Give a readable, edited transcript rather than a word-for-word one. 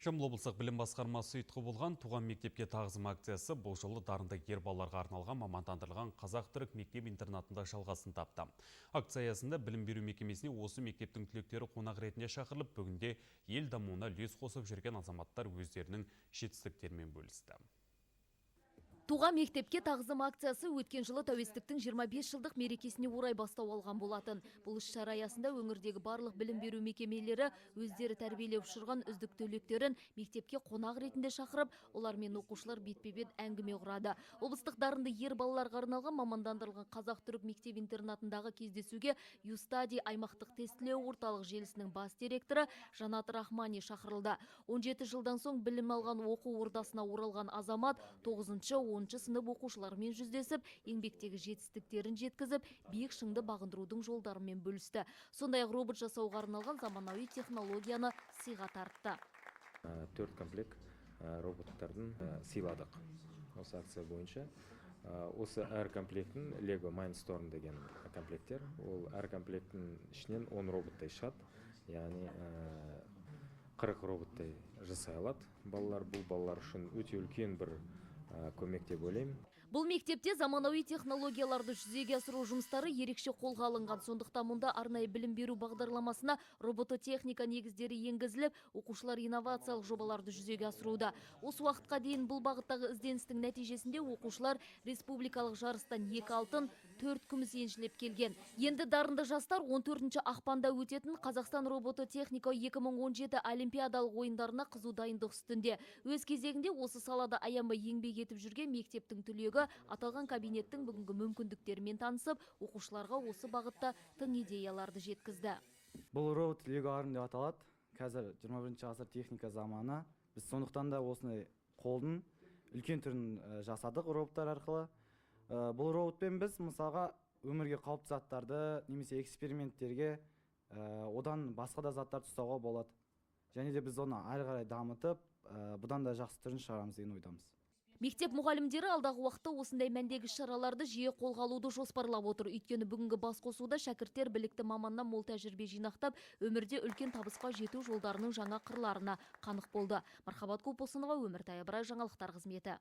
Жамбыл облыстық білім басқармасы ұйытқы болған «Туған мектепке тағзым» акциясы бұл жолы дарынды ер балаларға арналған мамандандырылған қазақ-түрік мектеп интернатында жалғасын тапты. Акция аясында білім беру мекемесіне осы мектептің түлектері қонақ ретінде шақырылып, бүгінде ел дамуына үлес қосып жүрген азаматтар өздерінің жетістіктерімен бөлісті. «Туған мектепке тағзым» акциясы өткен жылы тәуелсіздіктің 25 жылдық мерекесіне орай бастау алған болатын. Бұл іс-шара аясында өңірдегі барлық білім беру мекемелері өздері тәрбиелеп ұшырған үздік түлектерін мектепке қонақ ретінде шақырып, олармен оқушылар бетпе-бет әңгіме құрады. Облыстық дарынды ер балаларға арналған мамандандырылған қазақ-түрік мектеп интернатындағы кездесуге UStudy аймақтық тестілеу орталық желісінің бас директоры Жанат Рахмани шақырылды. 17 жылдан соң білім алған оқу ордасына оралған азамат 9-10 сынып оқушыларымен жүздесіп, еңбектегі жетістіктерін жеткізіп, биік шыңды бағындырудың жолдарымен бөлісті. Сондай-ақ робот жасауға арналған заманауи технологияны сыйға тартты. Төрт комплект роботтардың сыйладық осы акция бойынша. Осы әр комплектің Lego Mindstorm деген комплекттер, ол әр комплекттің ішінен 10 роботтай шығады, яғни 40 роботтай жасай алады балалар. Бұл балалар үшін өте үлкен бір көмек деп ойлаймын. Бұл мектепте заманауи технологияларды жүзеге асыру жұмыстары ерекше қолға алынған. Сондықтан мұнда арнайы білім беру бағдарламасына робототехника негіздері енгізіліп, оқушылар инновациялық жобаларды жүзеге асыруда. Осы уақытқа дейін бұл бағыттағы ізденістің нәтижесінде оқушылар республикалық жарыстан екі алтын, төрт күміс еншілеп келген. Енді дарынды жастар 14 ақпанда өтетін «Қазақстан робототехника 2017» олимпиадалық ойындарына қызу дайындық үстінде. Өз кезегінде осы салада аянбай еңбек етіп жүрген мектептің түлегі аталған кабинеттің бүгінгі мүмкіндіктерімен танысып, оқушыларға осы бағытта тың идеяларды жеткізді. Бұл робот Lego Arm деп аталады. Қазір 21 ғасыр, техника заманы. Біз сондықтан да осындай қолдың үлкен түрін жасадық роботтар арқылы. Бұл роботпен біз, мысалға, өмірге қауіпті заттарды немесе эксперименттерге, одан басқа да заттарды ұстауға болады. Және де біз оны әрі қарай дамытып, бұдан да жақсы түрін шығарамыз деген ойдамыз. Мектеп мұғалімдері алдағы уақытта осындай мәндегі шараларды жиі қолға алуды жоспарлап отыр. Өйткені бүгінгі басқосуда шәкірттер білікті маманнан мол тәжірибе жинақтап, өмірде үлкен табысқа жету жолдарының жаңа қырларына қанық болды. Мархабат Көпбосынова, Өміртай Ыбырай, жаңалықтар қызметі.